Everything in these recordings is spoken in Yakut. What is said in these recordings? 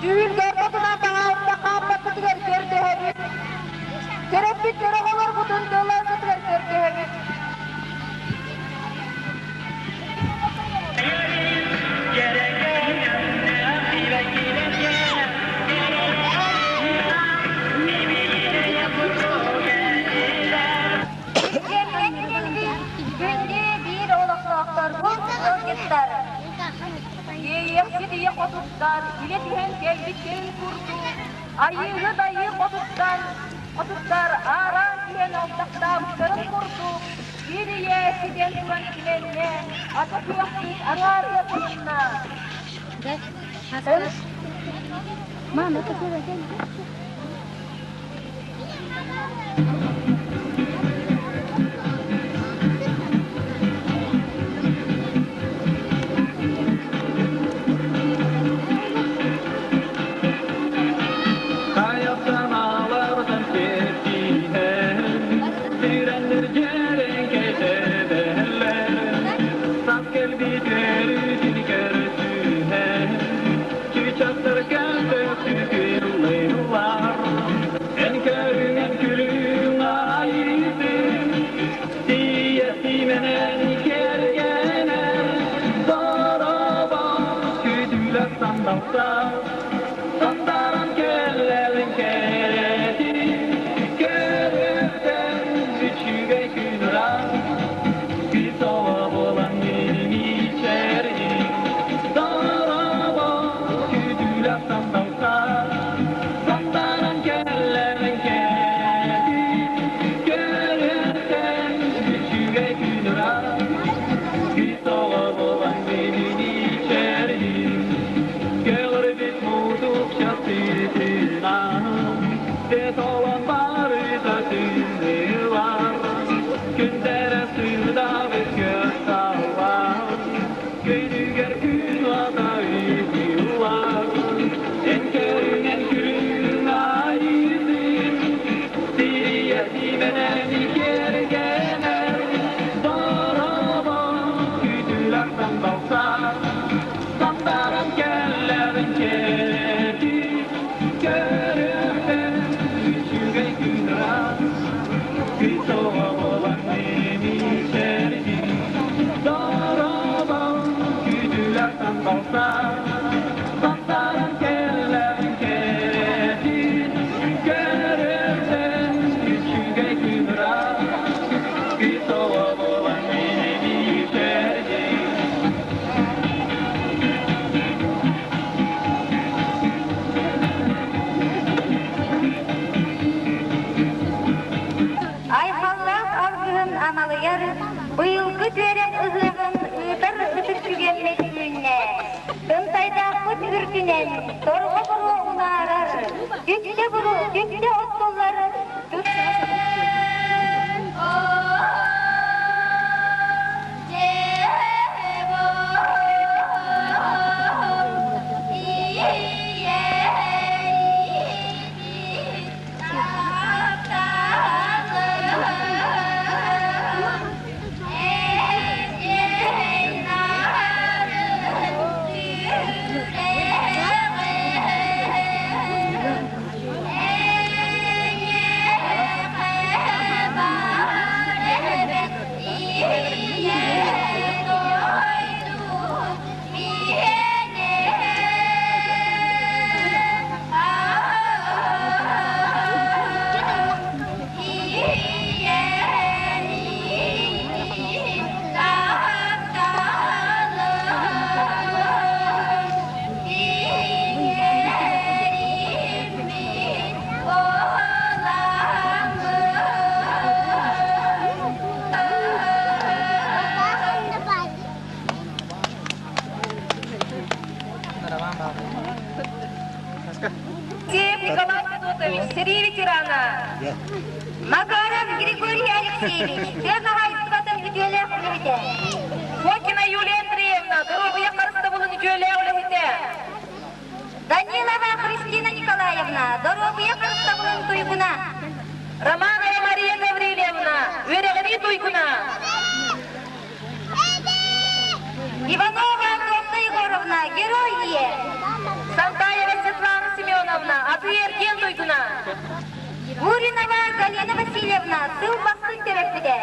Түһүлгэ ортотунан таҥаһыста хаампаккытыгар көрдөһөбүт. Төрөппүттэр оҕолорбутун тылларгытыгар көрдөһөбүт. Күндү биир олохтоохторбут ыалдьыттар! Иэйиэхсит ийэ хотуттан илэ түһэн кэлбит кэрин курдук айыыһыт айыы хотуттан хотуттар аараан түһэн алтахтаабыттарын курдук биир ийэ ситэн туран килэннэ ата күөхпүт аҥаарыа турунна. Мама, такого Хайаптаналардан кэптиһэн, сирэннэр кэтэбэллэр, сап кэлбит өрүтүн көрсүһэн, чычастар кэлбэт Эн көрүҥ күлүҥ айыытын, тиийэ сиимэнэн кэргэнэр, дорообо күдүүлэр сандалса, сандаран кэллэрин кэрэтин, көрүктэн үчүгэй күн ыраах, күс оҕо буолан мичээрин, дорообо күдүүлэр сандалса, сандаран кэллэрин кэрэтин, көрүктэн үчүгэй күн ыраах, күс оҕо буолан мичээрин, Кэлэрбит мутукча сытынан, Тетолон барыта түннүлар, Күндэрэ сыдабыт көсталлар, Күнүгэр күн ата үтүлар, Эн көрүҥэн күн айытын, Сирийэ симэнэн кэргэнэр, Дорообо күтүлэр сандалсар, Сандаран кэллэрин кэти, Көрүөхтэн үчүгэй күн ыраас, Күс оҕо буолан мичээрдин, Дорообо күтүлэр сандалсар, Сандаран кэллэрин кэти, Көрүөхтэн үчүгэй күн ыраас, Күс оҕо буолан мичээрдин. Айхаллаах алгыһын амалыйар, быйылгы түөрэх ыһыаҕын ыытар ытык түгэммит үүннэ. Тымтайдаахпыт үрдүнэн торҕо буруо унаарар, түптэ буруо түптэ оттуллар Николай Федотович, сэрии ветерана. Макаров Григорий Алексеевич, тыа хаһаайыстыбатын үтүөлээх үлэһитэ. Фокина Юлия Андреевна, доруобуйа харыстабылын үтүөлээх үлэһитэ. Данилова Христина Николаевна, доруобуйа харыстабылын туйгуна. Романова Мария Гаврильевна, үөрэҕирии туйгуна. Иванова Антонна Егоровна, герой ийэ. Сантаева Светлана Атыы-эргиэн туйгуна. Гуринова Галина Васильевна сыл бастыҥ төрөппүтэ.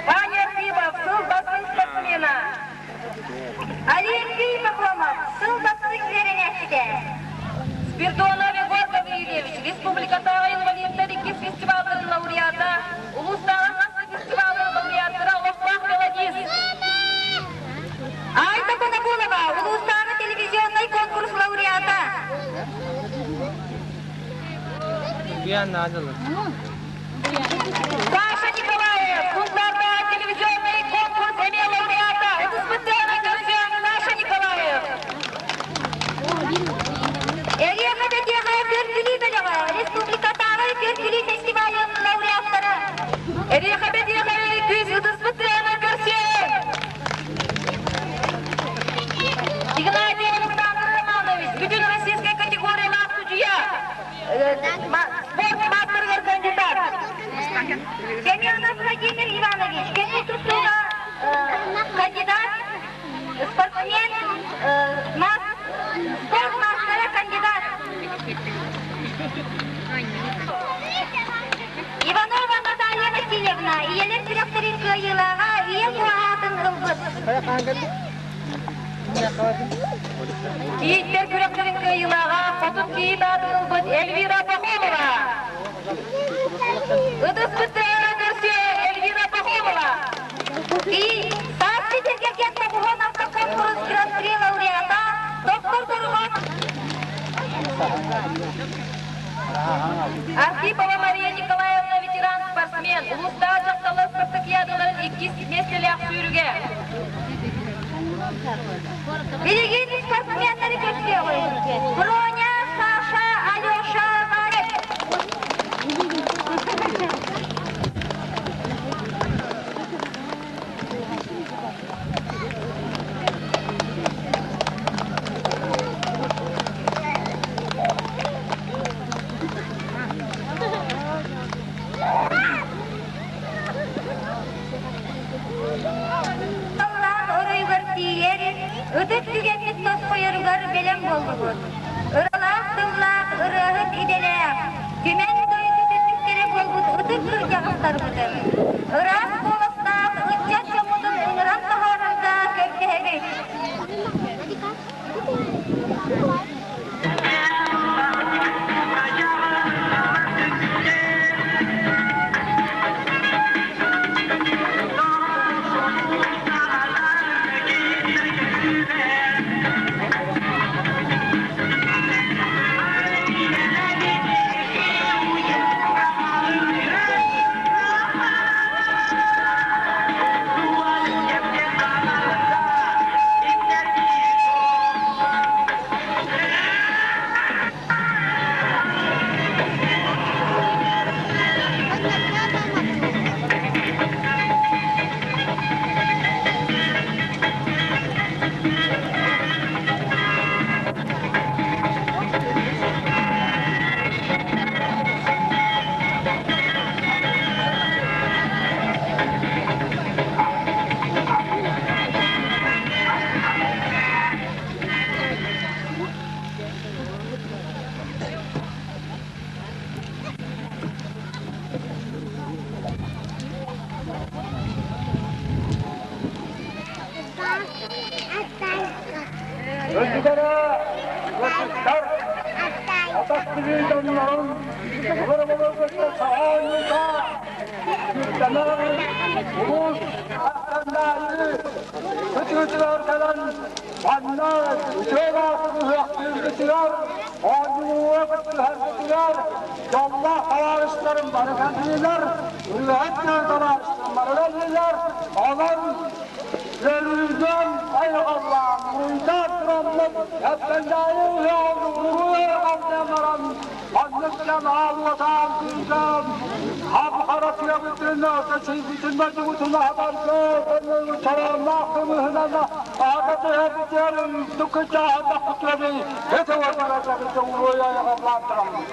Ваня Архипов сыл бастыҥ спортсмена. Алексей Пахомов сыл бастыҥ үөрэнээччитэ. Спирдонов Егор Гаврильевич республикатааҕы инвалидтар иккис фестивалларын лауреата, улуустааҕы хас да фестивалын лауреаттара олохтоох мелодист. Айта Конокулова улуустааҕы телевизионнай конкурс лауреата. Саша Николаев, Сунтаардааҕы телевизионнай конкурс эмиэ лауреата, ытыспыттааҕы көрсүөн Саша Николаев. Эриэхэ бэтиэхэ Көр-күлүү бөлөҕө республикатааҕы Көр-күлүү фестивалын лауреаттара. Эриэхэ бэтиэхэ күүс ытыспыттааҕы көрсүөн. Игнатий Александр Романович, бүтүн российскай категориялаах судьуйа, спорт мастерыгар кандидат. Семенов Владимир Иванович, кини тустууга кандидат, спортсмен, спорт мастера кандидат. Иванова Наталья Васильевна, ийэлэр күрэхтэрин кыайыылааҕа ийэ куоһаатын ылбыт. Кийииттэр күрэхтэрин кыайыылааҕа хотун кийиит аатын ылбыт Эльвира Пахомова. Ытыспыттара көрсүө Эльвира Пахомова. И Саакты сиргэргэн тоҕуһун автоконкурс Гран-при лауреата доктор Дорҕоон Архипова Мария Николаевна ветеран спортсмен, улуустаах дьахталлар спартакиадаларын иккис миэстэлээх сүүрүгэ. Билигин спортсменнары көрсүөҕүҥ. Броня, Саша, Алеша, Варя. Аллаах оройугар тиийэр, ытык түгэммит тосхойоругар бэлэм буоллубут. Ыралаах тыллаах ырыаһыт идэлээх, түмэн дойду түннүктэрэ буолбут ытык кырдьаҕастарбытын, ыраас куоластаах ыччат дьоммутун ыҥыран таһаарарга көрдөһөбүт. Өндүгэрэ Кыргызстар атах доннорун былыр-былыргыттан саҕаланыыта Күрдэмэр улуус Аттандаайы кытыытыгар кэлэн манна үтүө ыһыахтыыргытыгар, оонньууга кыттыһаргытыгар дьоллоох табаарыстарым бары кэллилэр, ырыаһыт табаарыстарым бары кэллилэр. Онон Үөрүүнэн айылҕалаан, уруйдаан тураммыт, Эппэндээйи ыһыаҕын уруй айылҕаллаан баран, маннык дьон ааллатаан сылдьан, хап-хара тыабытын, чэчийбитин дойдубутун аһатарга, чарааннаах кымыһынан аһата түһэрбитигэр үрдүк кыччааһын ити уорбаларга уруй айылҕалаан тураммыт.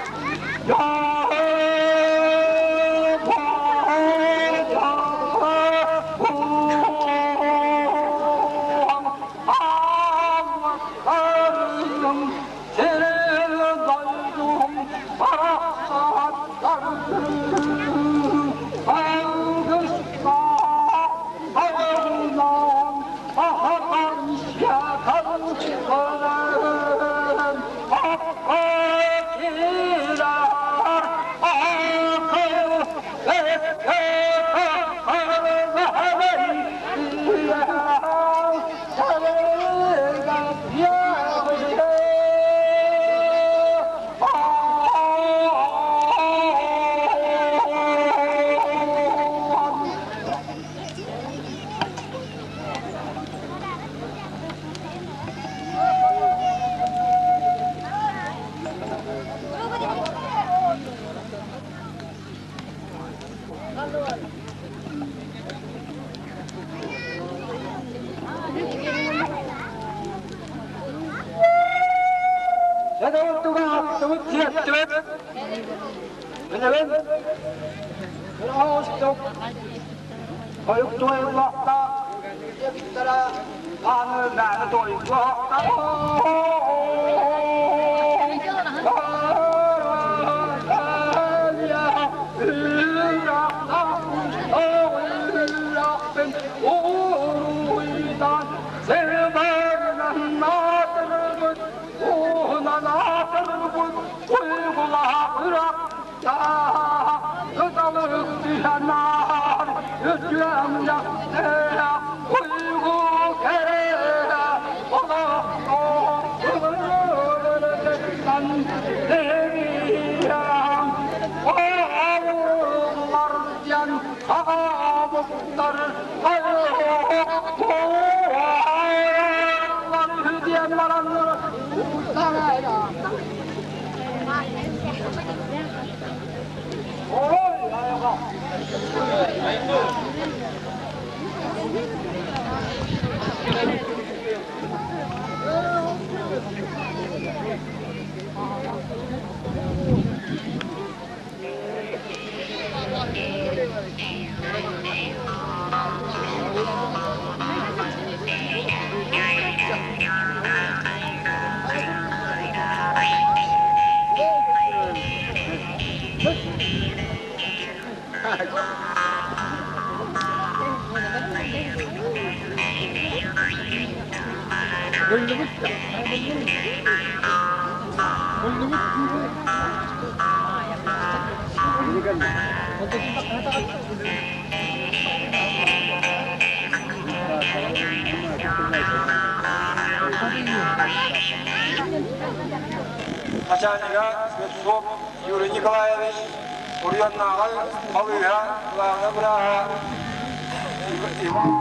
Эдэ аттыбыт сиэттибит. Билэбин. Оҕустук. Хойук туойуллахта. Диэбиттэрэ ааны мээнэ туойуллахта. Начальника Слепцов Юрий Николаевич, Урьяннааҕы балыыһа главнай бырааһа Иван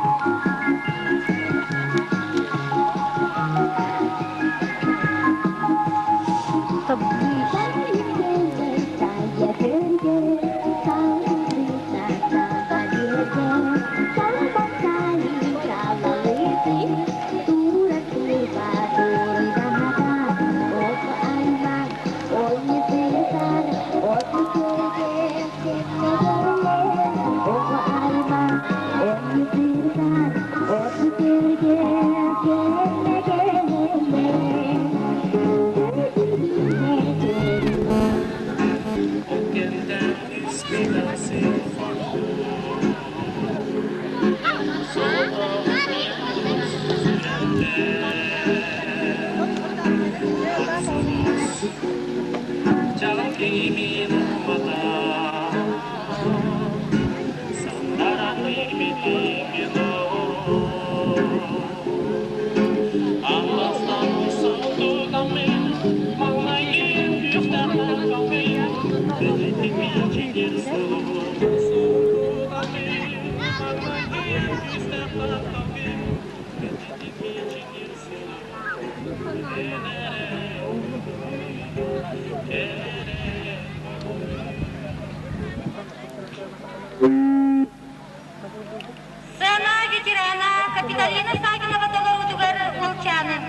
Сцена ветерана Капиталина Савинова толоруутугар уолчаанын.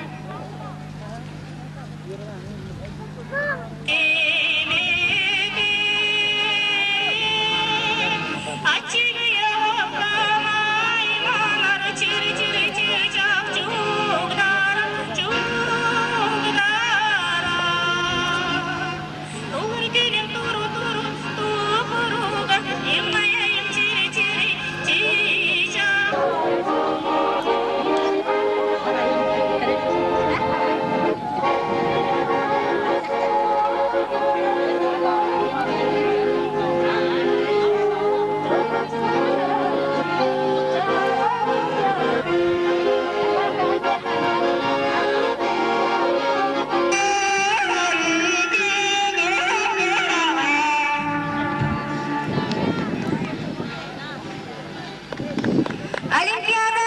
Олимпиада